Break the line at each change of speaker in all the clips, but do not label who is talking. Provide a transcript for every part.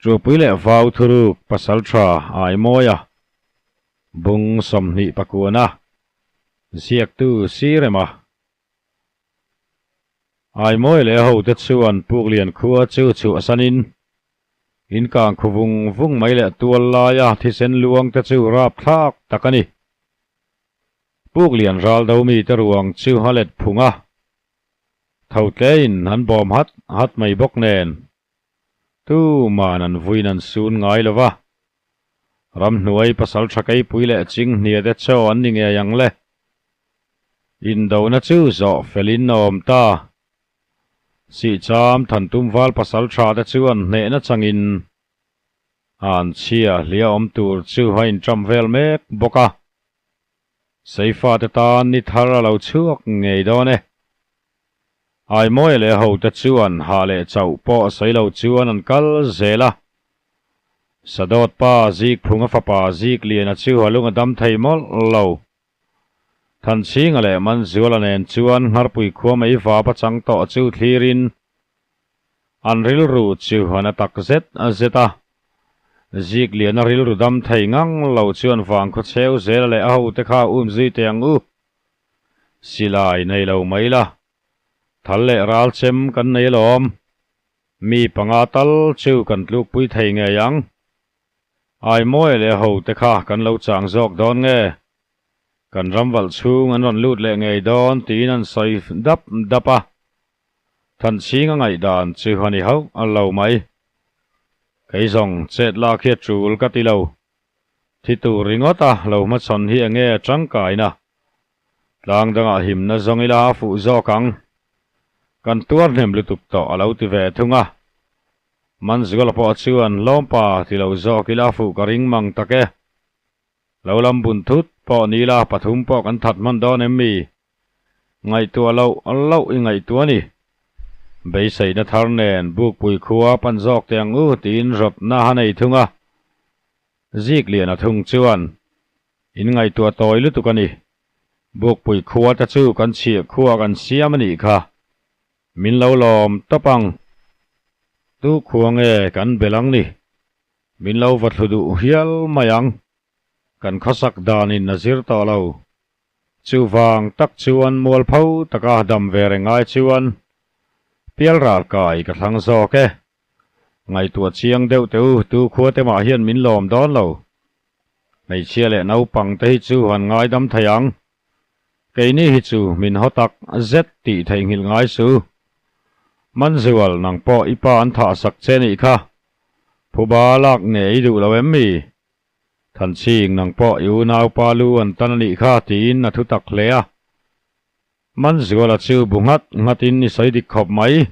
Ṭuapui leh vau thuruk pasalṭha Aimawia bung 29-a ziaktu Sirema. Aimawia leh a hote chuan Puklian khua chu chhuahsanin inkang khu vung vung mai leh tual laia thisen luang te chu rapthlak tak a ni. Puklian ral do mite ruang chu a let phung a, tho tlein an bawm hat hat mai bawk nen. Tuman an vuin an sun ngai lo va, ramhnuai pasal tha keipui leh chinghnia te chaw an ni ngei ang le. Indona chu zawh felin a awm ta. Sihcham Thantum val pasal tha te chuan hnehna changin an chhia hliah awm tur chu a inṭam vel mek bawk a. Seifate tan ni thar a lo chhuak ngei dawn e. Aimawia leh hote chuan hah leh chauh pawh sawi lo chuan an kal zel a. Sadawt pa Zikphunga fapa Zikliana chu a lung a dam thei mawlh lo. Thanchhinga leh Manzuala nen chuan Ngharpui khua mei vap a chang tawh chu thlirin an rilru chu an a tak zet zet a. Zikliana rilru dam thei ngang lo chuan vangkhaw cheu zela leh a hote kha um zui teh ang u. Silai nei lo mai la, thal leh ral chem kan nei alawm. Mi panga tal chu kan tlukpui thei ngei ang. Aimawia leh a hote kha kan lo chang zawk dawn nge? Kan ram valh chhung an rawn lut leh ngei dawn tiin an sawi dap dap a. Thanchhing a ngaihdan chu a ni hauh lo mai. Kei zawng chet lak hi a tul ka ti lo. Thi tur ringawt a lo hmachhawn hi enge a tangkaina? Tlang dangah himna zawng ila a fuh zawk ang. Kan tuar hnem lutuk tawh a lo ti ve thung a. Manzuala pawh chuan hlawmpa ti lo zawk ila a fuh ka ring mang tak e. Lo lam bun thut pawh ni ila pathum pawh kan that hman dawn em mi? Ngaihtuah loh loh i ngaihtuah a ni. Beiseina thar nen Bukpui khua pan zawk teh ang u tiin rawtna a nei thung a. Zikliana thung chuan in ngaihtuah tawi lutuk a ni. Bukpui khua te chu kan chhiah khua kan siam a nih kha. Min lo lawm tawp ang. Tu khua nge kan bel ang ni? Min lo va thlu duh hial mai ang. Kan khawsak danin a zir tawh lo. Chuvang tak chuan mualpho taka dam ve reng ai chuan pialral kai ka thlang zawk e. Ngaihtuah chiang deuh teh u, tu khua te mah hian min lawm dawn lo. Hmeichhia leh naupang te hi chu han ngaidam thei ang. Keini hi chu min haw tak zet tih theihnghilh ngai su. Manzual, nang pawh i pa an thah sak che nih kha. Phuba lak nge i duh lo em mi? Thanchhing nang pawh i unaupa lu an tan a nih kha tiin a thu tak hle a. Manzuala chu bu nghat nghatin i sawi dik khawp mai.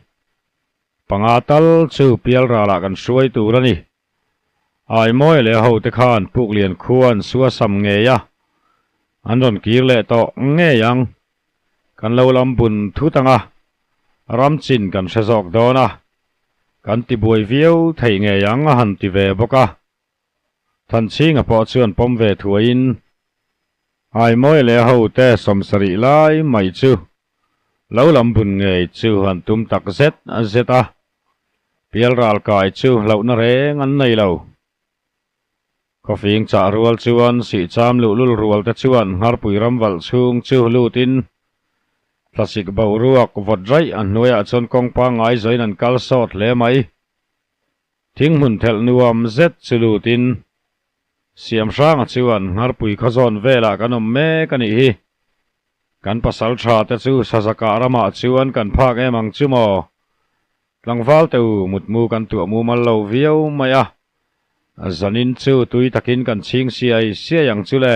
Panga tal chu pialralah kan hruai tur a ni. Aimawia leh a hote khan Puklian khua an sua sam ngei a, an rawn kir leh tawh ngei ang. Kan lo lam bun thut ang a, ram chin kan hre zawk dawn a, kan tibuai viau thei ngei ang a han ti ve bawk a. Thanchhinga pawh chuan pawm ve thuaiin Aimawia leh a hote 70 lai mai chu lo lam bun ngei chu an tum tak zet zet a, pialral kai chu hlauhna reng an nei lo. Khawfing chah rual chuan sihcham luhlul rual te chuan Ngharpui ram valh chhung chu lutin thlasik boruak vawt raih a hnuaiah chuan kawng pangngai zawin an kal sawt hle mai. Thinghmun thelh nuam zet chu lutin Siamhranga chuan Ngharpui khaw zawn velah kan awm mek a nih hi. Kan pasal tha te chu Sazakah ramah chuan kan phak em ang chu maw? Tlangval te u mutmu kan tuah mumal lo viau mai a, zanin chu tui takin kan chhing siai siai ang chu le.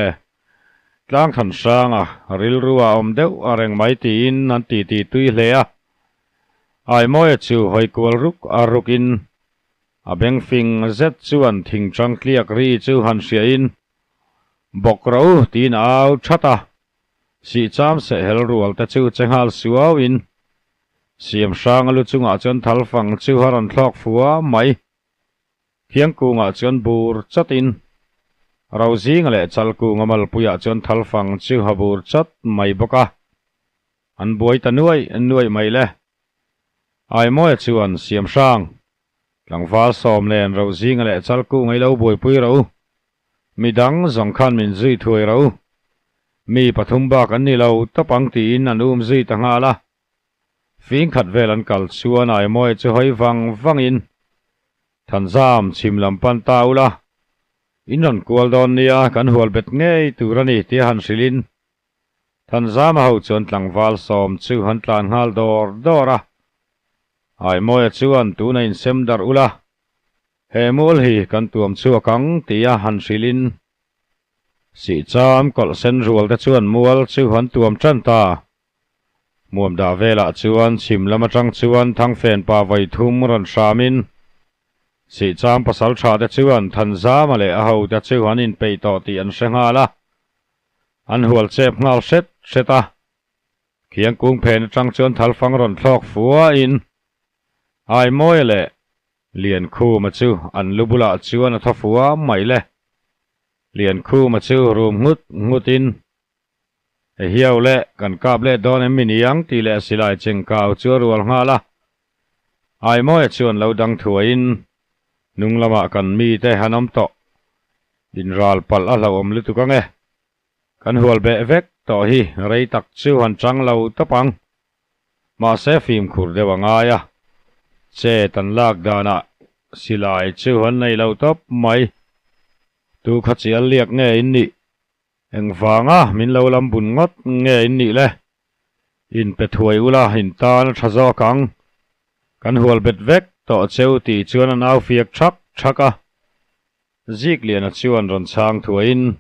Tlangthlan hranga rilru a awm deuh a reng mai tiin an titi tui hle a. Aimawia chu hawi kual ruk a rukin a beng fing zet chuan thingchang tliak ri chu han hriain bawk ro tiin a au that a, sihcham sehhel rual te chu che nghal suauin Siamhranga lu chungah chuan thalfang chu a rawn thlawk fua mai. Khiangkungah chuan bur chatin Rozinga leh Chalkunga malpuiah chuan thalfang chu a bur chat mai bawk a. An buai ta nuai nuai mai le. Aimawia chuan Siamhrang. Tlangval sawm nen ro zinga leh chal kung ei lo buaipui ro u. Midang zawng khan min zui thuai ro u. Mi pathum bak an ni lo tawp ang tiin an um zui ta nghal a. Fing khat vel an kal chuan Aimawia chu hawi vang vangin Thanzam chhim lam pan ta ula, in rawn kual dawn nia kan hual bet ngei tur a ni tia han hrilhin Thanzama ho chuan tlangval sawm chu an tlan nghal dawr dawr a. Aimawia chuan tuna insem darh ula, he mual hi kan tuam chhuak ang tia han hrilhin Sihcham kawlh sen rual te chuan mual chu an tuam tan ta. Muam dah velah chuan chhim lam atang chuan Thangfen pa vawi thum rawn hramin Sihcham pasal tha te chuan Thanzama leh a hote chu an inpeih tawh tih an hre nghal a, an hual chep nghal hret hret a. Khiang kung phen atang chuan thalfang rawn thlawk fuahin Aimawia leh Liankhuma chu an lu bulah chuan a thaw fua mai le. Liankhuma chu rum nghut nghutin He hiau leh kan kap leh dawn em mi niang tih leh silai cheng kau chu a rual nghal a. Aimawia chuan lo dang thuaiin hnung lamah kan mite han awm tawh. Inral palh a hlauhawm lutuk ang e. Kan hual beh vek tawh hi rei tak chu han chang lo tawp ang. Mahse fimkhur deuh a ngai a, chet an lak danah silai chu an nei lo tawp mai. Tu kha chial liak nge in nih? Engvanga min lo lam bun ngawt nge in nih le? In pe thuai ula in tan a tha zawk ang. Kan hual bet vek tawh cheu tih chuan a nau fiak thak thak a. Zikliana chuan rawn chhang thuaiin,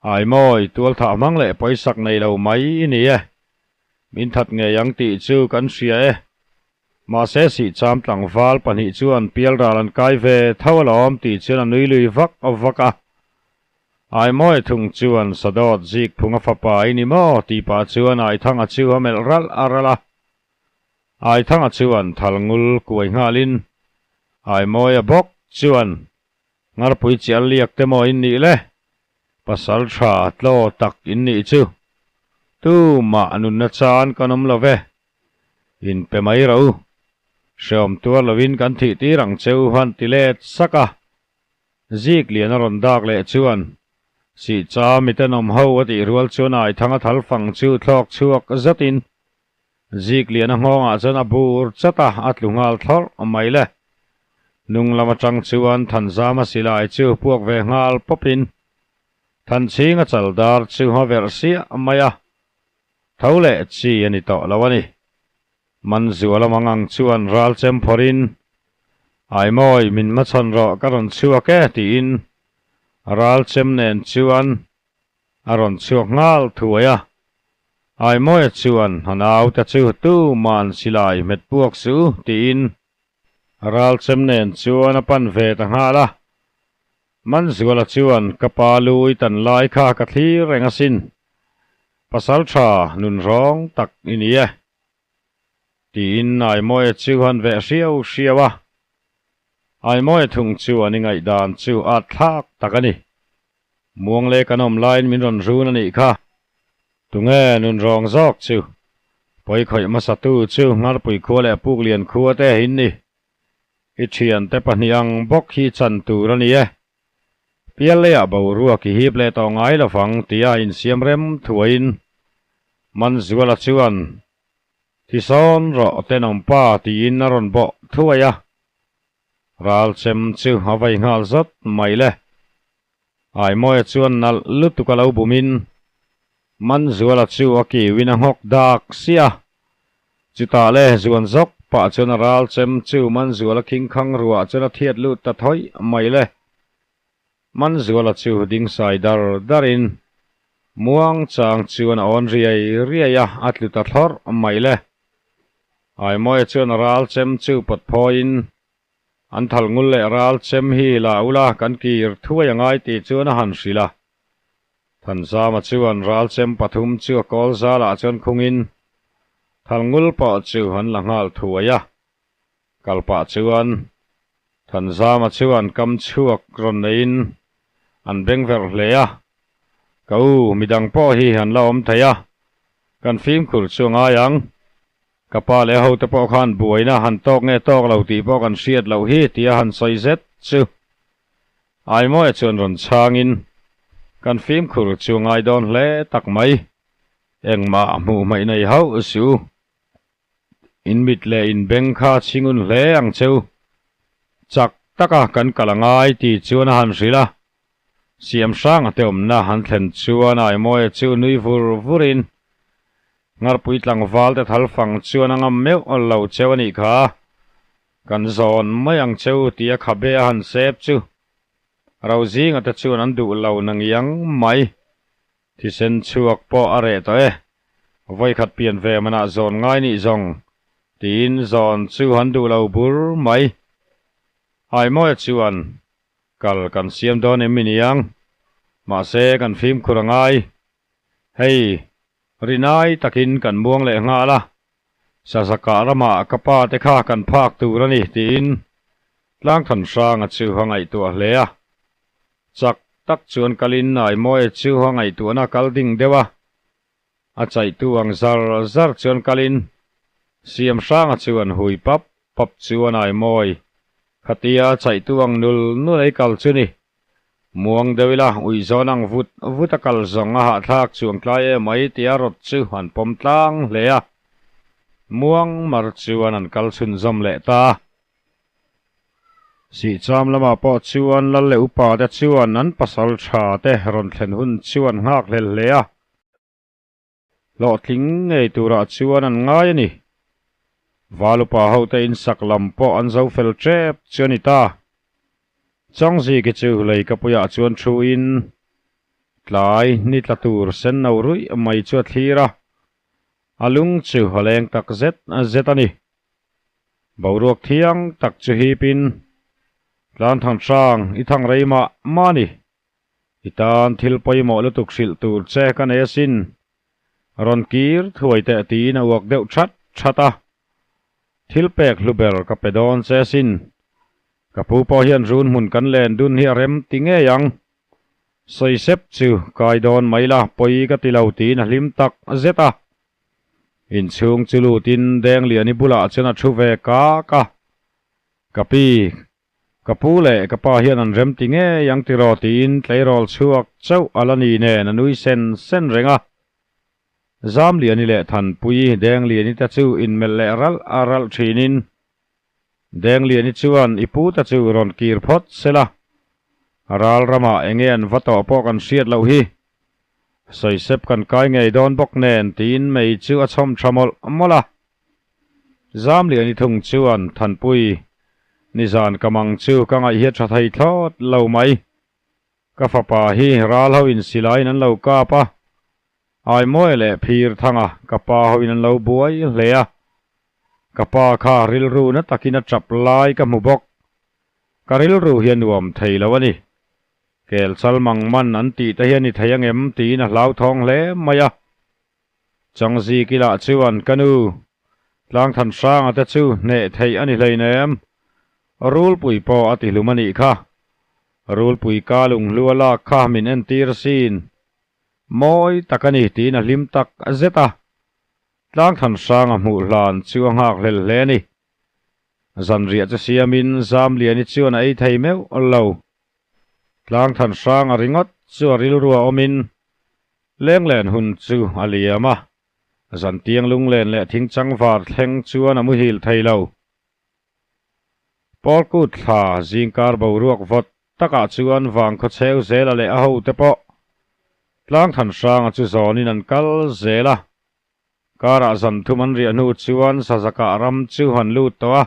Aimawi, tualthah hmang leh pawisak nei lo mai i ni e. Min that ngei ang tih chu kan hria e. Mahse sihcham tlangval pahnih chuan pialral an kai ve tho alawm tih chuan a nui lui vak vak a. Aimawi thung chuan Sadawt Zikphunga fapa i ni maw tih pah chuan Aithanga chu a melh ralh a ralh a. Aithanga chuan thalngul kuai nghalin Aimawia bawk chuan Ngarpui chial liak te maw in nih le? Pasal tha tlaw tak in nih chu. Tumah nunna chan kan awm lo ve. In pe mai ro. Hreawm tuar lovin kan thih tir ang che u han ti let sak a. Zik lian a rawn dak leh chuan Sihcha mitenawm ho a tih rual chuan Aithanga thal fang chu thlawk chhuak zatin Zik lian a nghawngah chuan a bur chat a, a tlu nghal thlawrh mai le. Hnung lam atang chuan Thanzama silai chu puak ve nghal pawpin Thanchhinga chal dar chu a verh siah mai a, tho leh chi a ni tawh lo a ni. Manzuala mangang chuan ral chem phawrhin, Aimawi, min hmachhawn rawh, ka rawn chhuak e, tiin ral chem nen chuan A rawn chhuak nghal thuai a, Aimawia chuan a naute chu tuman silai hmet puak su tiin ral chem nen chuan a pan ve ta nghal a. Manzuala chuan ka pa lui tan lai kha ka thlir reng asin, pasal tha nun rawng tak i ni e tiin Aimawia chu han veh hriau hriau a. Aimawia thung chuan i ngaihdan chu at thlak tak a ni. Muang leh kan awm laiin min rawn run a nih kha. Tunge nun rawng zawk chu? Pawi khawih hmasatu chu Ngarpui khua leh Puklian khua te in ni. I thiante pahnih ang bawk hi chan tur a ni e. Pial leiah boruak i hip leh tawh ngai lovang tia insiam rem thuaiin Manzuala chuan Thisawn rawh tenawmpa tiin a rawn bawh thuai a. Ral chem chu a vai nghal zawt mai le. Aimawia chuan nalh lutuk a lo bumin Manzuala chu a kiuin a nghawk dak sia. Chutah le zuan zawk pah chuan a ral chem chu Manzuala khingkhang ruah chuan a thiat lut ta thawih mai le. Manzuala chu ding sai dar darin muang chang chuan a awn riai riai a, a tlu ta thlawrh mai le. Aimawia chuan ral chem chu pawt phawiin an thal ngul leh ral chem hi la ula kan kir thuai a ngai tih chuan a han hrilh a. Thanzama chuan ral chem pathum chu a kawl zalah chuan khungin thal ngul pawh chu an la nghal thuai a. Kal pah chuan Thanzama chuan kam chhuak rawn neiin an beng verh hle a, Ka u, midang pawh hi an la awm thei a, kan fimkhur chu a ngai ang. Ka pa leh hote pawh khan buaina han tawk nge tawk lo tih pawh kan hriat loh hi tia han sawi zet chu Aimawia chuan rawn chhangin kan fimkhur chu ngai dawn hle tak mai. Engmah hmuh hmaih nei hauh suh. In mit leh in beng kha chhingun hle ang cheu. Chak taka kan kal a ngai tih chuan a han hrilh a. Siam hranga te awmna han thlen chuan Aimawia chu nui vur vurin Ngarpui tlangval te thal fang chuan a ngam meuh lo cheu a nih kha. Kan zawn mai ang cheu tih a khabe a han sep chu Rozinga te chuan an duh lo na ngiang mai. Thisen chhuak pawh a reh tawh e. Vawikhat pian ve manah zawn ngai nih zawng tiin zawn chu han duh lo bur mai. Aimawia chuan Kal kan siam dawn em mi niang? Mahse kan fimkhur a ngai. Hei, rinai takin kan muang leh nghal a, Sazakah ramah ka pa te kha kan phak tur a ni tiin Tlangthan Hranga chu a ngaihtuah hle a. Chak tak chuan kalin Aimawia chu a ngaihtuahna kal ding deuh a, a chaihtu ang zar zar chuan kalin Siam Hranga chuan hui pap pap chuan Aimawi khatia chaihtu ang nul nul ei kal chu ni. Muang deuh ila uihzawn ang vut vut a kal zawng a hahthlak chuang tlai em mai tia rawt chu an pawm tlang hle a. Muang mar chuan an kal chhunzawm leh ta. Sihcham lamah pawh chuan Lal leh upa te chuan an pasal tha te rawn thlen hun chu an nghak hlel hle a. Hlawhtling ngei turah chuan an ngai a ni. Val upa hote insak lam pawh an zo fel tep chu a ni ta. Changziki chu lei kapuiah chuan thuin tlai ni tla tur sen no ruih mai chu a thlir a, a lung chu a leng tak zet zet a ni. Boruak thiang tak chu hipin Tlanthang hrang i thang rei mah mah a ni. I tan thil pawimawh lutuk hrilh tur che ka nei asin. Rawn kir thuai teh tiin a uak deuh that that a. Thil pek hlu ber ka pe dawn che asin. Ka pu pawh hian run hmun kan len dun hi a rem ti ngei ang. Sawi sep chu kai dawn mai la pawi ka ti lo tiin a hlim tak zet a. Inchhung chu lutin Dengliani bulah chuan a thu ve kak a. Ka pi, Ka pu leh ka pa hian an rem ti ngei ang tiraw tiin tleirawl chhuak chauh a la ni nen a nui sen sen reng a. Zamliani leh Thanpui Dengliani te chu inmelh leh ralh a ralh thinin Dengliani chuan i pu te chu rawn kir phawt sela, ral ramah enge an va tawh pawh kan hriat loh hi. Sawisep kan kai ngei dawn bawk nen tiin mei chu a chhawm tha mawlh mawlh a. Zamliani thung chuan Thanpui, nizan ka mang chu ka ngaih hi a tha thei thlawt lo mai. Ka fapa hi ral ho in silaiin an lo kap a, Aimawia leh Phir Thanga ka pa ho in an lo buai hle a. Ka pa kha rilru na takin a tap lai ka hmu bawk. Ka rilru hi a nuam thei lo a ni. Kel chal mang man an tih te hi a ni thei angem tiin a hlauthawng hle mai a. Changzi kilah chuan ka nu, Tlangthan Hranga te chu hneh theih a ni hleinem. Rulpui pawh a ti hlum a nih kha. Rulpui ka lunghlu a lak kha min entir sin. Mawi tak a ni tiin a hlim tak zet a. Tlangthan Hranga hmuh hlan chu a nghak hlel hle a ni. Zanriah chu siamin Zamliani chuan a ei thei meuh lo. Tlangthan Hranga ringawt chu a rilru a awmin Lenglen hun chu a liam a, zantiang lunglen leh thingchang var thleng chuan a muhil thei lo. Pawlkut thla zingkar boruak vawt takah chuan vangkhaw cheu zela leh a hote pawh Tlangthan hranga chu zawnin an kal zel a. Karah zan thum an riah hnu chuan Sazakah ram chu han lut tawh a.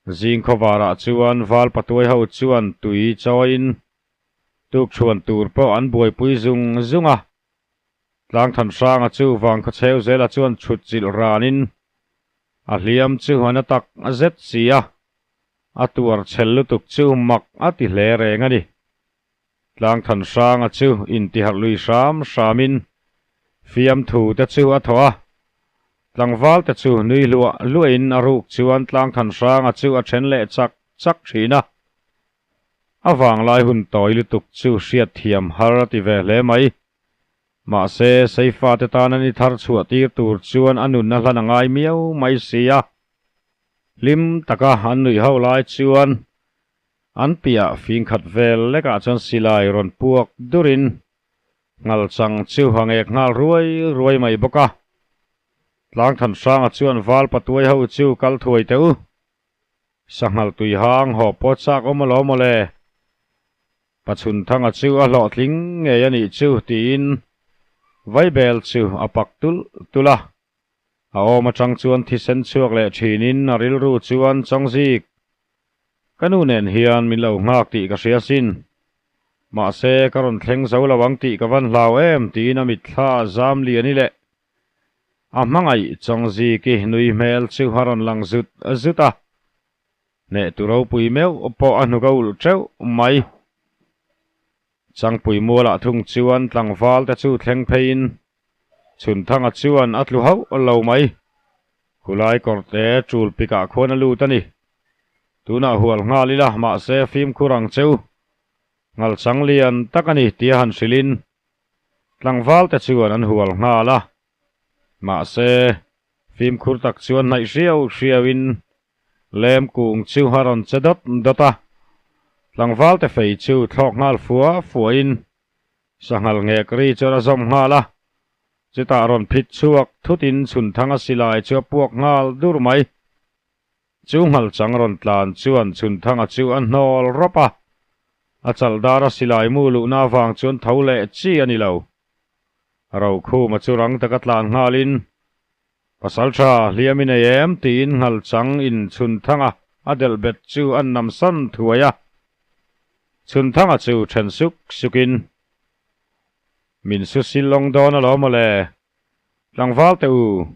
Zingkhaw varah chuan Valpatuai ho chuan tui chawiin Tukchhuan tur pawh an buaipui zung zung a, Tlangthan Hranga chu vangkhaw cheu zela chuan chhut chilh ranin a hliam chu a na tak zet si a, a tuar chhel lutuk chu mak a ti hle reng a ni. Tlangthan Hranga chu intiharh lui hram hramin fiamthu te chu a thaw a, tlangval te chu nui hluah hluahin a ruk chuan Tlangthan Hranga chu a then leh chak chak thin a. A vanglai hun tawi lutuk chu hriatthiam har a ti ve hle mai. Mahse, Seifate tana ni thar chhuah tir tur chuan a nunna hlan a ngai miau mai si a. Hlim taka an nuih ho lai chuan an piah fing khat vel lekah chuan silai rawn puak durin ngal chang chu a ngek nghal ruai ruai mai bawk a. Tlangthanhranga chuan val patuai ho chu kal thuai teh u. Sanghal tui hang haw pawt chak awm alawm mawle. Pachhunthanga chu a hlawhtling ngei a nih chu tiin Vaibel chu a pak tulh tulh a. A awm atang chuan thisen chhuak leh thinin a rilru chuan chawngzik, Ka nu nen hian min lo nghak tih ka hria sin. Mahse ka rawn thleng zo lo ang tih ka van hlau em tiin a mitthla zam lian i leh A hmangaih Chawngziki nui hmel chu a rawn lang zut zut a, hnehtu ropui meuh pawh a hnuk a ulh teuh mai. Changpui mualah thung chuan tlangval te chu thleng pheiin Chhunthanga chuan a tlu hauh lo mai. Khulai kawrte tul pikah khuan a lut a ni. Tunah hual nghal ila mahse fimkhur ang cheu. Ngalchang lian tak a ni tia han hrilhin Tlangval te chuan an hual nghal a, mahse fimkhur tak chuan hnaih hriau hriauin lem kung chu a rawn che dawt dawt a. Tlangval te fei chu thlawk nghal fua fuain sanghal ngek ri chuan a zawm nghal a, chutah rawn phit chhuak thutin Chhunthanga silai chu a puak nghal dur mai. Chu nghalchang rawn tlan chuan Chhunthanga chu a hnawl rawp a, a chalhdar a silai mu luhna avang chuan tho leh chi a ni lo. Rokhuma chu rang taka tlan nghalin, Pasaltha hliam i nei em? tiin nghalchang in Chhunthanga a delh bet chu an namsan thuai a. Chhunthanga chu then suk sukin, Min su silawng dawn alawm mawle, tlangval teh u,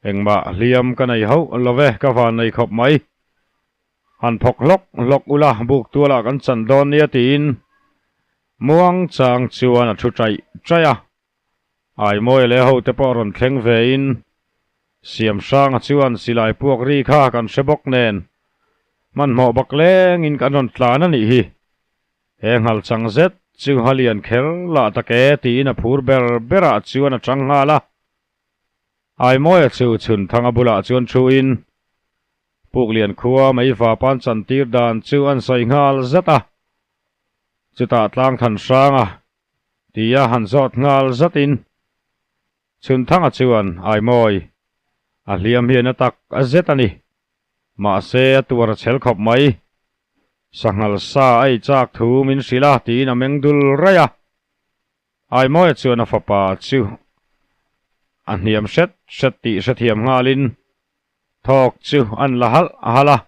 Engmah hliam ka nei hauh lo ve, ka van nei khawp mai. Han phawk hlawk hlawk ula, buk tualah kan chan dawn nia tiin muang chang chuan a thu chaih chaih a. Aimawia leh hote pawh rawn thleng vein Siamhranga chuan silai puak ri kha kan hre bawk nen hmanhmawh bak lengin kan rawn tlan a nih hi. He nghal chang zet chu a lian kher lah tak e tiin a phur ber berah chuan a chang nghal a. Aimawia chu Chhunthanga bulah chuan thuin Puklian khua meiva pan chantir dan chu an sawi nghal zat a, chutah Tlangthan hranga tia han zawt nghal zatin Chhunthanga chuan Aimawi a hliam hian a tak a zet a ni, mahse a tuar a chhel khawp mai, sanghal sa a ei chak thu min hrilh a tiin a meng dul raih a. Aimawia chuan a fapa chu a hniam hret hret tih hrethiam nghalin thawk chu an la halh halh a,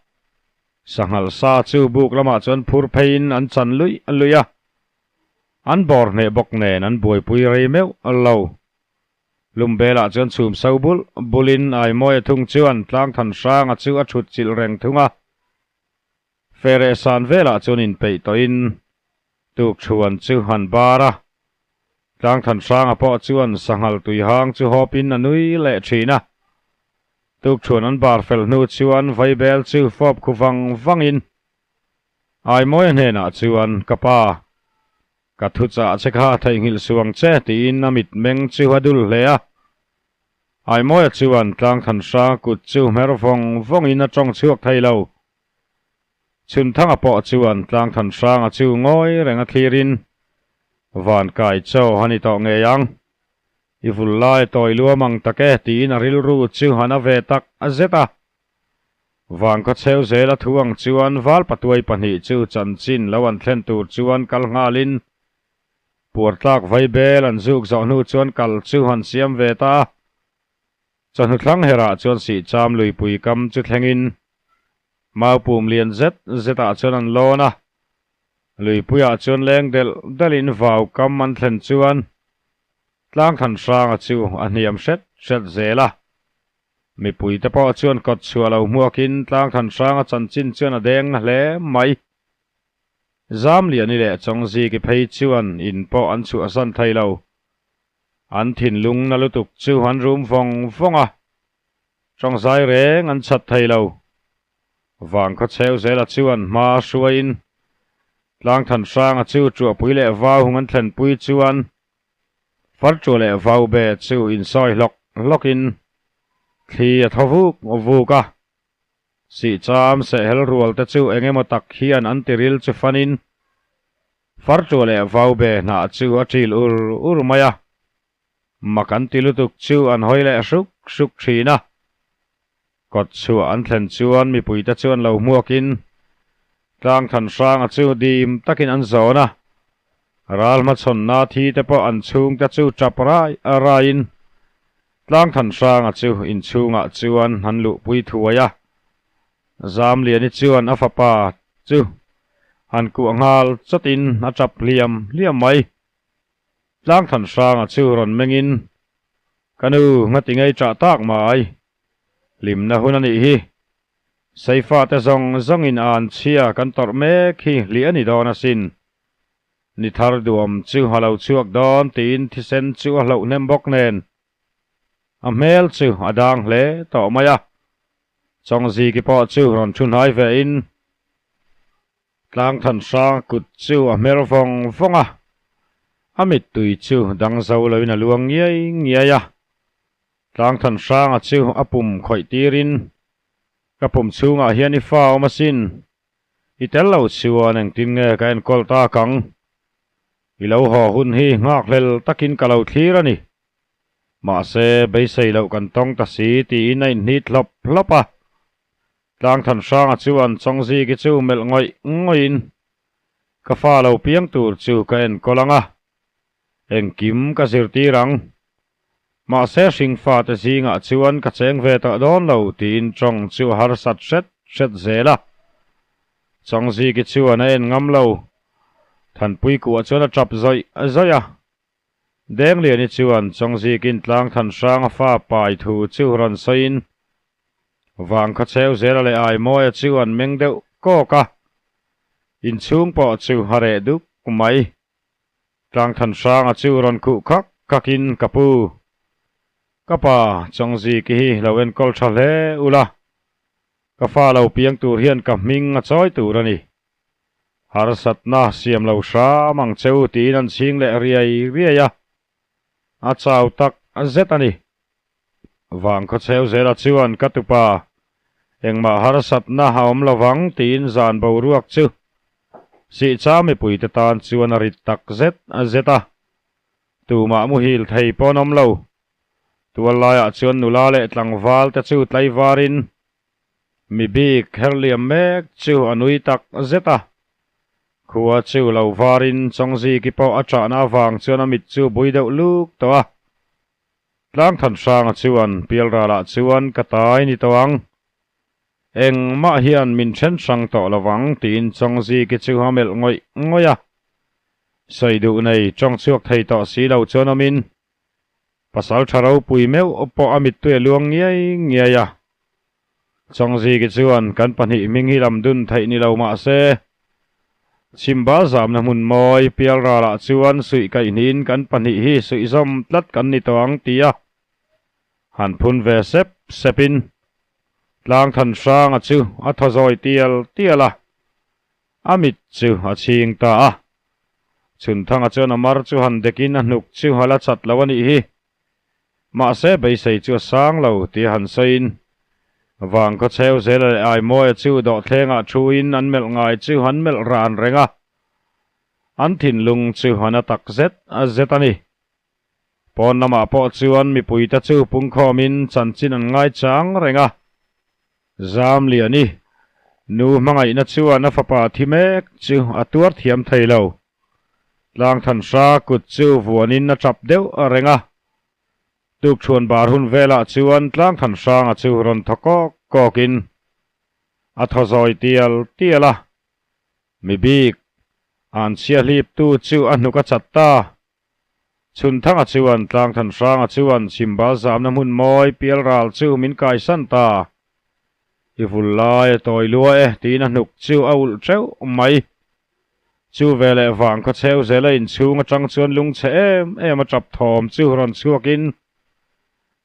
sanghal sa chu buk lamah chuan phur pheiin an chan luih luih a, an bawr hneh bawk nen an buaipui rei meuh lo. Lumbelah chuan chhum so bulh bulhin Aimawia thung chuan Tlangthanhranga chu a thut chilh reng thung a. Fereh san velah chuan inpeih tawhin tukṭhuan chu han bar a, Tlangthanhranga pawh chuan sanghal tuihang chu hawpin a nui leh ṭhin a. Tukṭhuan an bar fel hnu chuan vaibel chu fawp khu vang vangin Aimawia hnenah chuan, Ka pa, ka thuchah che kha theihnghilh suh ang che, tiin a mitmeng chu a dul hle a. Aimawia chuan Tlangthanhranga kut chu hmer vawng vawngin a tawng chhuak thei lo. Chhunthanga pawh chuan Tlangthanhranga chu ngawi reng a thlirin, Van kai chaw a ni tawh ngei ang. I vul lai tawi luam ang tak e tiin a rilru chu a na ve tak a zet a. Van khawchheu zel a thu ang chuan Valpatuai pahnih chu chanchin lo an thlen tur chuan kal nghalin Puartlak vaibel an zuk zawh hnu chuan kal chu han siam ve ta a. Chawhnu thlang herah chuan Sihcham luipui kam chu thlengin Maupum lian zet zetah chuan an lawn a. Luipuiah chuan leng delh delhin vau kam an thlen chuan Tlangthanhranga chu a hniam hret hret zel a. Mipuite pawh chuan kawt chhuah lo hmuakin Tlangthanhranga chanchin chuan a deng na hle mai. Zamliani leh Chawngziki phei chuan in pawh an chhuahsan thei lo. An thinlung na lutuk chu an rum vawng vawng a, tawngzai reng an chhat thei lo. Vangkhaw cheu zela chuan hma hruaiin Tlangthanhranga chu Tuahpui leh Vauhung an thlenpui chuan. Farṭuah leh vaube chu insawi hlawk hlawkin thli a thaw vuk vuk a. Sihcham sehhel rual te chu eng emaw tak hian an tiril chu fanin Farṭuah leh vaube hnah chu a ṭil ur ur mai a. Mak an ti lutuk chu an hawi leh hruk hruk thin a. Kawt chhuah an thlen chuan mipuite chuan lo hmuakin tlang than hranga chu dim takin an zawn a. Ral hmachhawnna thi te pawh an chhungte chu tap rai raiin tlang than hranga chu inchhungah chuan an luhpui thuai a. Zamliani chuan a fapa chu han kuah nghal chawtin a tap hliam hliam mai. Tlangthan hranga chu rawn mengin, Ka nu, ngati ngei chah tak mai. Hlimna hun a nih hi. Seifate zawng zawngin a an chhia kan tawrh mek hi hliah a ni dawn asin. Ni thar duam chu a lo chhuak dawn tiin thisen chu a hloh hnem bawk nen. A hmel chu a dang hle tawh mai a. Chawngziki pawh chu rawn thu hnai vein, Tlangthan hrang kut chu a hmer vawng vawng a, a mittui chu dang zo loin a luang ngiai ngiai a. Tlangthan hranga chu a pum khawih tirin, Ka pum chhungah hian i fa awm asin, i tel lo chuan engtin nge ka enkawl tak ang? I lo haw hun hi nghakhlel takin ka lo thlir a ni. Mahse, beisei loh kan tawng ta si tiin a inhnit hlawp hlawp a. Tlangthan hranga chuan Chawngziki chu melh ngawih ngawihin, Ka fa lo piang tur chu ka enkawl ang a, engkim ka zirtir ang. Mahse hringfate zingah chuan ka cheng ve tawh dawn lo tiin tawng chu a harsat hret hret zel a. Chawngziki chuan a en ngam lo. Thanpui kuah chuan a tap zawih zawih a. Dengliani chuan Chawngzikin tlang than hrang a fa pai thu chu rawn sawiin vang khaw cheu zela leh Aimawia chu an meng deuh kawk a, inchhung pawh chu a reh duk mai. Tlang than hranga chu rawn khuh khak khakin ka pu, ka pa Chawngziki hi lo enkawl tha hle ula, ka fa lo piang tur hian ka hming a chawi tur a ni. Harsatna siam lo hram ang che u tiin an chhing leh riai riai a, a chau tak zet a ni. Vangkhawchheu zela chuan ka tupa, engmah harsatna a awm lo vang tiin zan boruak chu Sihcha mipuite tan chuan a rit tak zet zet a, tumah muhil thei pawh an awm lo. Tual laiah chuan nula leh tlangval te chu tlaivarin Mi bik herliam mek chu a nui tak zet a. Khua chu lo varin Chawngziki pawh a chahna avang chuan a mit chu bui deuh luk tawh a. Tlangthan hranga chuan pialralah chuan ka tai ni tawh ang. Engmah hian min then hrang tawh lo vang tiin Chawngziki chu a melh ngawih ngawih a. Sawi duh nei tawng chhuak thei tawh si lo chuan awmin Pasal tha ropui meuh pawh a mittui a luang ngiai ngiai a. Chawngziki chuan kan pahnih hming hi lam dun theih ni lo mah se, Chhimba zamna hmun mawi pialralah chuan suih kaihnihin kan pahnih hi suih zawm tlat kan ni tawh ang ti a han phun ve sep sepin Tlangthan hranga chu a thaw zawi tial tial a. A mit chu a chhing ta a. Chhunthanga chuan a mar chu han dekin a hnuk chu a la chat lo a nih hi. Mahse beisei chu a sang lo tia han sawiin Vangkhaw cheu zela leh Aimawia chu dawhthlengah thuin an melh ngai chu an melh ran reng a. An thinlung chu a na tak zet zet a ni. Pawn lamah pawh chuan mipuite chu pungkhawmin chanchin an ngaichang reng a. Zamliani, nu hmangaihna chuan a fapa thi mek chu a tuar thiam thei lo. Tlangthanhra kut chu vuanin a tap deuh reng a. Tukchhuan bar hun velah chuan Tlangthanhranga chu rawn thaw kawk kawkin a thaw zawi tial tial a. Mi bik, an chhia hliptu chu a hnuk a chat ta. Chhunthanga chuan Tlangthanhranga chuan chhimbal zamna hmun mawi pialral chu min kaisan ta. I vul lai a tawi lua e tiin a hnuk chu a ulh teuh mai. Chu veleh vang khaw cheu zela inchhung atang chuan lungchhe em em a tap thawm chu rawn chhuakin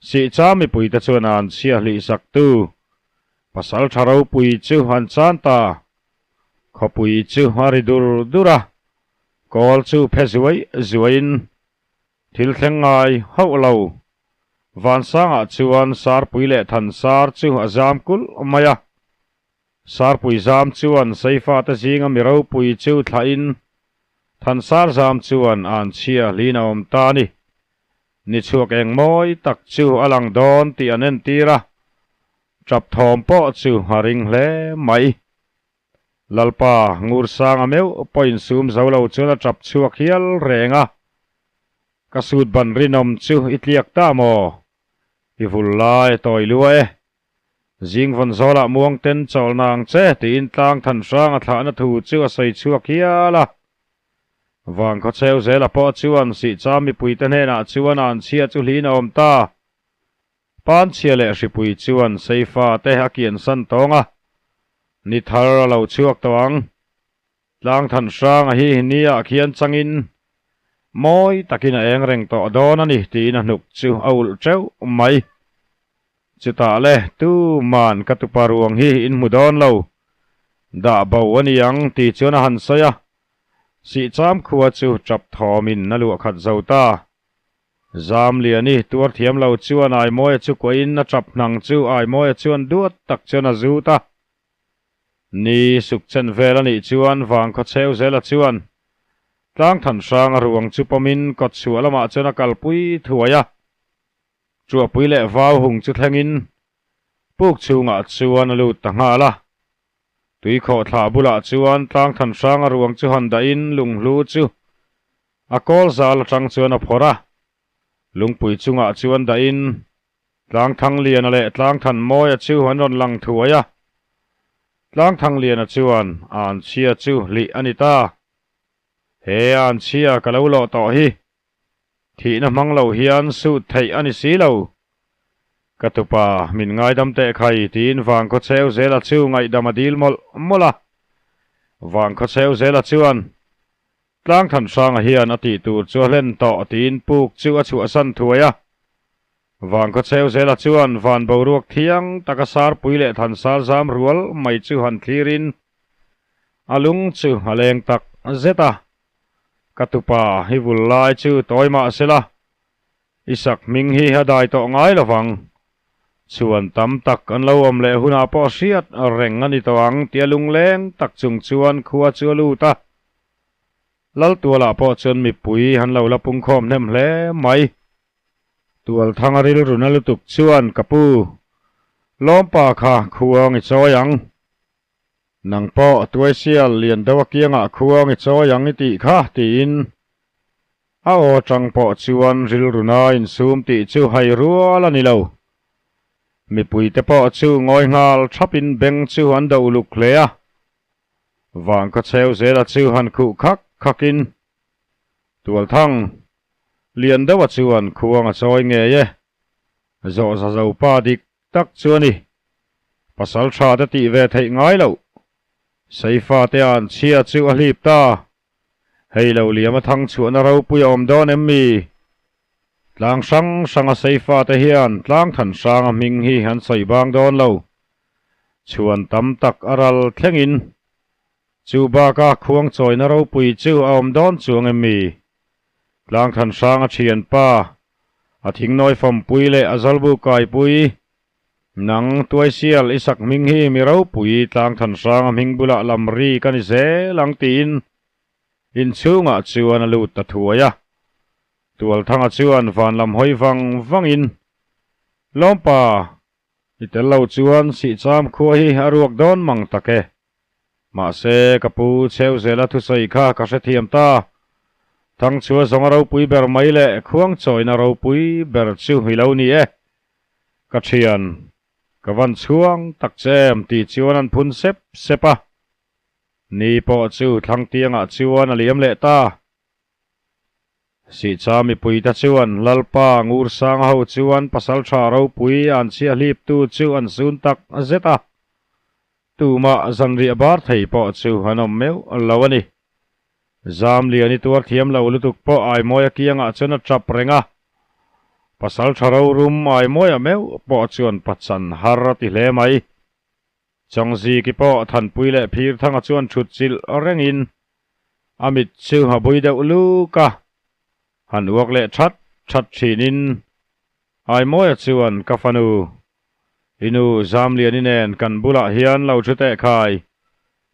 Sihcha mipuite chuan an chhia hlihsak tu pasal tha ropui chu an chan ta. Khawpui chu a ri dur dur a, kawl chu phe zuai zuaiin Thil thleng ngai hauh lo. Vansangah chuan Sarpui leh Thansar chu a zam kulh mai a. Sarpui zam chuan Seifate zinga mi ropui chu thlahin Thansar zam chuan an chhia hlin a awm ta a ni. Ni chhuak eng mawi tak chu a lang dawn tih an entir a, tap thawm pawh chu a ring hle mai. Lalpa Ngursanga meuh pawh insum zo lo chuan a tap chhuak hial reng a, Ka sut ban rinawm chu i tliak ta maw? I vul lai tawi lua e. Zing vawn zawlah muang ten chawlhna ang che tiin tlang than hrang a thlahna thu chu a sawi chhuak hial a. Vang khawcheu zela pawh chuan sihcham mipuite hnenah chuan an chhia chu hlin a awm ta. Panchhia leh hripui chuan Seifa te a kiansan tawng a, ni thar a lo chhuak tawh ang. Tlang than hranga hi ni ah khian changin mawi takin a eng reng tawh dawn a ni tiin a hnuk chu a ulh teuh mai. Chutah le tuman ka tupa ruang hi in hmu dawn lo, dah bo a ni ang ti chuan a han sawi a, Sihcham khua chu tap thawmin a luah khat zo ta. Zamliani tuar thiam lo chuan Aimawia chu kuahin a tap hnang chu Aimawia chuan duat tak chuan a zut a. Ni suk chen vel a nih chuan vangkhaw cheu zela chuan tlang than hrang a ruang chu pawmin kawt chhuah lamah chuan a kalpui thuai a. Chuahpui leh vau hung chu thlengin puk chhungah chuan a lut ta nghal a. Tuikhawh thlah bulah chuan tlang than hrang a ruang chu han dahin lunghlu chu A kawl zal atang chuan a phawrh a, lungpui chungah chuan dahin Tlangthangliana leh Tlangthanmawia chu an rawn lang thuai a. Tlangthangliana chuan Anchhia chu hlih a ni ta. He Anchhia ka lo lawh tawh hi thihna hmang lo hian sut theih a ni si lo. Ka tupa min ngaidam teh khai tiin Vangkhawcheu zela chu ngaihdam a dil mawlh mawlh a. Vangkhawcheu zela chuan Tlang Thanhranga hian a tih tur chu a hlen tawh tiin puk chu a chhuahsan thuai a. Vangkhawcheu zela chuan van boruak thiang taka sarpui leh thansar zam rual mai chu han thlirin a lung chu a leng tak zet a. Ka tupa hi vul lai chu tawi mah sela, i sak hming hi a dai tawh ngai lovang. Chhuan tam tak an lo awm leh hunah pawh hriat reng a ni tawh ang tia lungleng tak chung chuan khua chu a lut a. Laltualah pawh chuan mipui an lo la pungkhawm hnem hle mai. Tualthanga rilru na lutuk chuan ka pu, Lawmpa kha khuang i chawi ang. Nang pawh tuaisial lian deuh a kiangah khuang i chawi ang i tih kha tiin a aw tang pawh chuan rilru na insum tih chu hai rual a ni lo. Mipuite pawh chu ngawi nghal thapin beng chu an do uluk hle a. Vang ka cheu zela chu han khuh khak khakin Tualthang lian deuha chuan khuang a chawi ngei e. Zawh za zo pa dik tak chu a ni. Pasal tha te tih ve theih ngai loh. Seifa te an chhia chu a hlip ta. Hei lo liam a thang chhuahna ropui a awm dawn em mi? Tlang hrang hranga Seifa te hian tlang than hranga hming hi an sawi bang dawn lo. Chhuan tam tak a ral thlengin chu baka khuang chawina ropui chu a awm dawn chuang em mi? Tlang than hranga thianpa, a thingnawi fampui leh a zalbu kaipui, Nang Tuaisial i sak hming hi mi ropui tlang than hranga hming bulah lam ri ka ni zel ang tiin inchhungah chuan a lut ta thuai a. Tualthanga chuan van lam hawi vang vangin, Lawmpa, i tel lo chuan Sihcham khua hi a ruak dawn mang tak e. Mahse, ka pu cheu zela thusawi kha ka hrethiam ta. Thangchhua zawnga ropui ber mai leh khuangchawina ropui ber chu i lo ni e. Ka thian, ka van chhuang tak che em tih chuan an phun sep sep a. Ni pawh chu thlangtiangah chuan a liam leh ta. Sihcha mipuite chuan Lalpa Ngursanga ho chuan pasaltha ropui an chhiahhliptu chu an sun tak zet a. Tumah zanriah bar thei pawh chu an awm meuh lo a ni. Zamliani tuar thiam lo lutuk pawh Aimawia kiangah chuan a tap reng a. Pasaltha rorum Aimawia meuh pawh chuan pachan har a ti hle mai. Chawngziki pawh Thanpui leh Phirthanga chuan thut chilh rengin a mit chu a bui deuh luk a, han uak leh that that thinin Aimawia chuan ka fanu i nu Zamliani nen kan bulah hian lo thu teh khai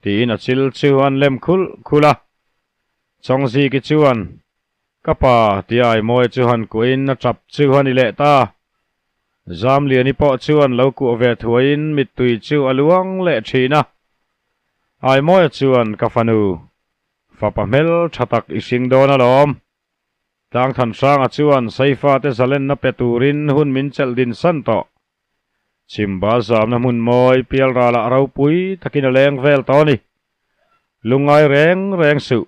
tiin a chil chu an lem khulh khulh a. Chawngziki chuan ka pa tia Aimawia chu han kuahin a tap chu a ni leh ta. Zamliani pawh chuan lo kuah ve thuaiin mittui chu a luang leh thin a. Aimawia chuan ka fanu fapa hmel tha tak i hring dawn alawm. Tlangthanhranga chuan Saifate zalenna pe turin hun min chelh din san tawh. Chimba zamna hmun mawi pialralah ropui takin a leng vel tawh a ni. Lungngai reng reng suh.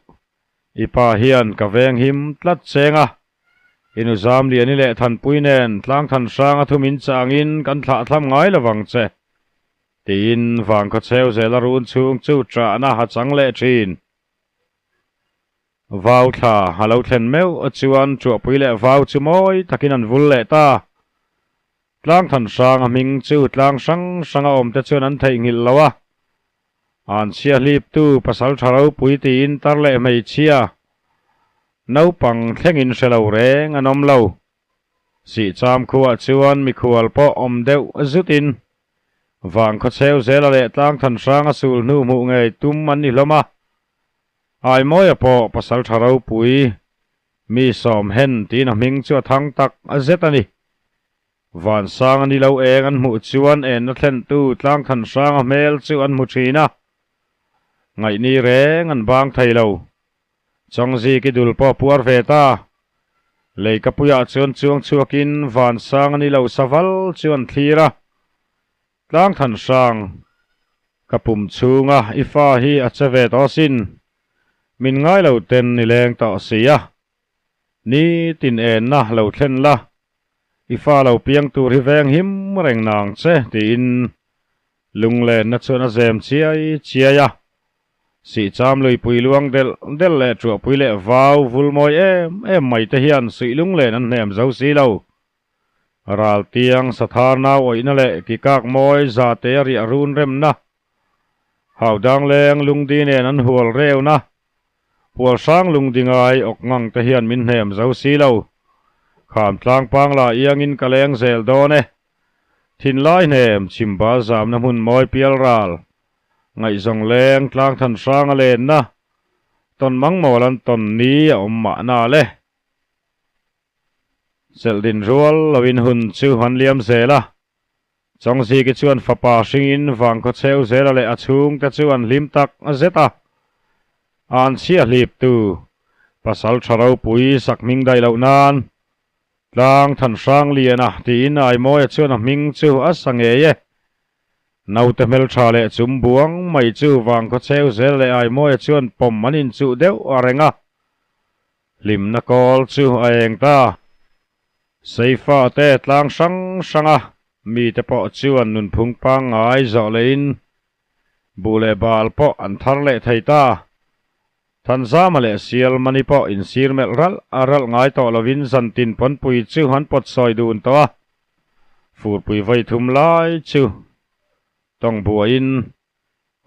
I pa hian ka veng him tlat cheng a. I nu Zamliani leh Thanpui nen Tlangthanhranga thu min changin kan thlah thlam ngai lovang che. Tiin Vangkhawcheu zela run chhung chu ṭahna ha chang leh ṭhin. Vau thla a lo thlen meuh chuan Chuahpui leh Vau chu mawi takin an vul leh ta. Tlang than hrang a hming chu tlang hrang hrang a awmte chuan an theihnghilh lo a. An chhia hliptu pasal tha ropui tiin tar leh hmeichhia naupang thlengin hre lo reng an awm lo. Sihcham khuah chuan mikhual pawh awm deuh zutin Vangkhawcheu zela leh tlang than hrang a sul hnu hmuh ngei tum an ni hlawm a. Aimawia pawh pasal tha ropui mi sawm hen tiin a hming chu a thang tak zet a ni. Vansang a ni lo eng an hmuh chuan enna thlentu tlang than hranga hmel chu an hmu thin a. Ngaihni reng an bang thei lo. Chawngziki dul pawh puar ve ta. Leikapuiah chuan chuang chhuakin Vansang a ni lo saval chu an thlir a. Tlang than hrang, ka pum chhunga i fa hi a che ve tawh asin. Min ngai lo ten i leng tawh si a. Ni tin enna lo thlen la, i fa lo piang tur hi veng him reng nang che tiin lunglenna chuan a zem chiai chiai a. Sihcham luipui luang delh delh leh ṭuahpui leh vau vul mawi em em mai te hian suih lunglen an hnem zo si lo. Raltiang sathar nau awihna leh kikak mawi zate a riah run remna, Haudang leng lungdi nen an hual reuna, Hualhrang lungdi ngai awk ngang te hian min hnem zo si lo. Kham tlang pang la iangin ka leng zel dawn e. Thinlai hnem chhimbal zamna hmun mawi pial ral, ngaihzawng leng tlang than hrang a lenna, tawn mangmawl an tawn ni a awm mahna le. Chelhdin rual loin hun chu an liam zel a, Chawngziki chuan fapa hringin Vangkhawcheu zela leh a chhungte chu an hlim tak zet a. An chhia hliptu pasal tha ropui sak hming daih loh nan Tlang Thanhrang Liana tiin Aimawia chuan a hming chu a sa ngei e. Naute hmeltha leh chum buang mai chu Vangkhawcheu zela leh Aimawia chuan pawm an inchuh deuh a reng a. Hlimna kawl chu a eng ta. Seifa te tlang hrang hrang a, mite pawh chuan nunphung pangngai zawh lehin buh leh bal pawh an thar leh thei ta. Thanzama leh Sialmani pawh insir melh ralh a ralh ngai tawh lovin zantin pawnpui chu an pawt sawi dun tawh a. Furpui vawi thum lai chu tawng buaiin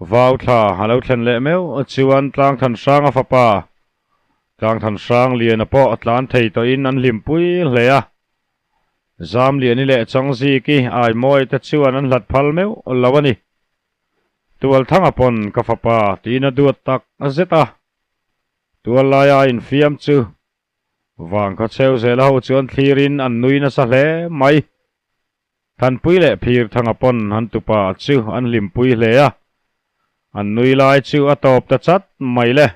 Vau thla a lo thlen leh meuh chuan Tlangthanhranga fapa Tlangthanhrang Liana pawh a tlan thei tawhin an hlimpui hle a. Zamliani leh Chawngziki Aimawi te chuan an hlat phal meuh lo a ni. Tualthanga pawn ka fapa tiin a duat tak zet a. Tual laia a infiam chu Vangkhawcheu zela ho chuan thlirin an nui nasa hle mai. Thanpui leh phir thanga pawn an tupa chu an hlimpui hle a, an nui lai chu a tawp ta chat mai le.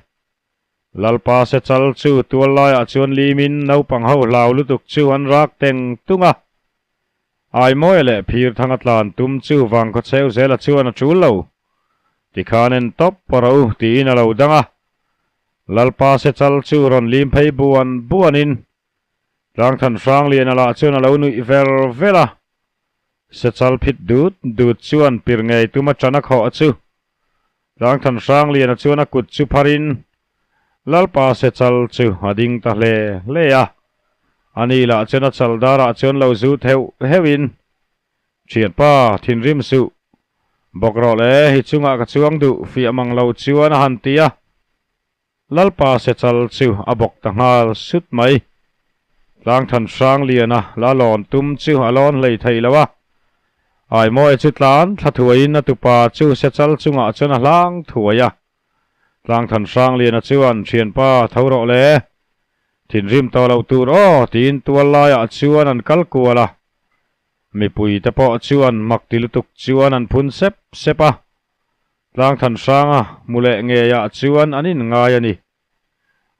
Lalpa Sechal chu tual laiah chuan limin naupang ho hlau lutuk chu an rak teng tung a. Aimawia leh phir thanga tlan tum chu Vangkhawcheu zela chuan a tul lo. Tikhan en tawp rawh u tiin a lo dang a. Lalpa Sechal chu rawn lim phei buan buanin Tlangthan Hrangliana lah chuan a lo nuih ver vel a, Sechal phit dut dut chuan pir ngei tum a ṭan a khawh chu. Tlangthan Hrangliana chuan a kut chu pharin Lalpa Sechal chu a ding ta hle hle a, ani lah chuan a chal darah chuan lo zut heuh heuhin, Ṭhianpa, thinrim suh. Bawk rawh le, hi chungah ka chuang duh fiah mang lo chuan a han ti a. Lalpa Sechal chu a bawk ta nghal sut mai. Tlangthan hrang liana la lawn tum chu a lawn hlei thei lo a. Aimawia chu tlan thla thuaiin a tupa chu sechal chungah chuan a hlang thuai a. Tlangthan hrang liana chuan, Thianpa, tho rawh le. Thinrim tawh loh tur aw, tiin tual laiah chuan an kal kual a. Mipui te pawh chuan mak ti lutuk chuan an phun sep sep a. Tlangthan hranga hmu leh ngeiah chuan an inngai a ni.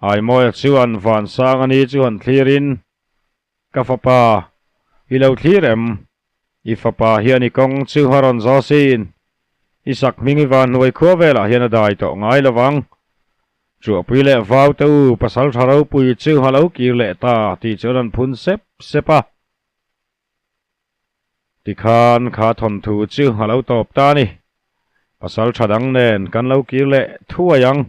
Aimawia chuan Vansanga ni chu han thlirin, Ka fapa, i lo thlir em? I fapa hian i kawng chu a rawn zaw sin. I sak hming i van hnuai khua velah hian a dai tawh ngai lo vang. Chuahpui leh vau te u pasal tha ropui chu a lo kir leh ta tih chuan an phun sep sep a. Tikhan kha thawnthu chu a lo tawp ta a ni. Pasal tha dang nen kan lo kir leh thuai ang.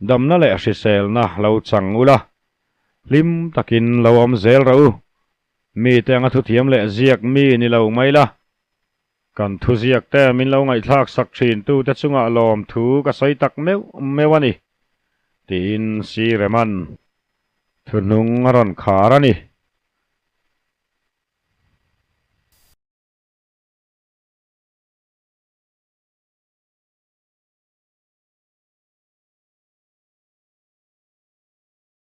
Damna leh hriselna lo chang ula, hlim takin lo awm zel rawh u. Mite anga thuthiam leh ziak mi ni lo mai la. Kan thuziak te min lo ngaihthlak sak thin tute chungah lawmthu ka sawi tak meuh meuh a ni, tiin Sir Reman thuhnung a rawn khar a ni.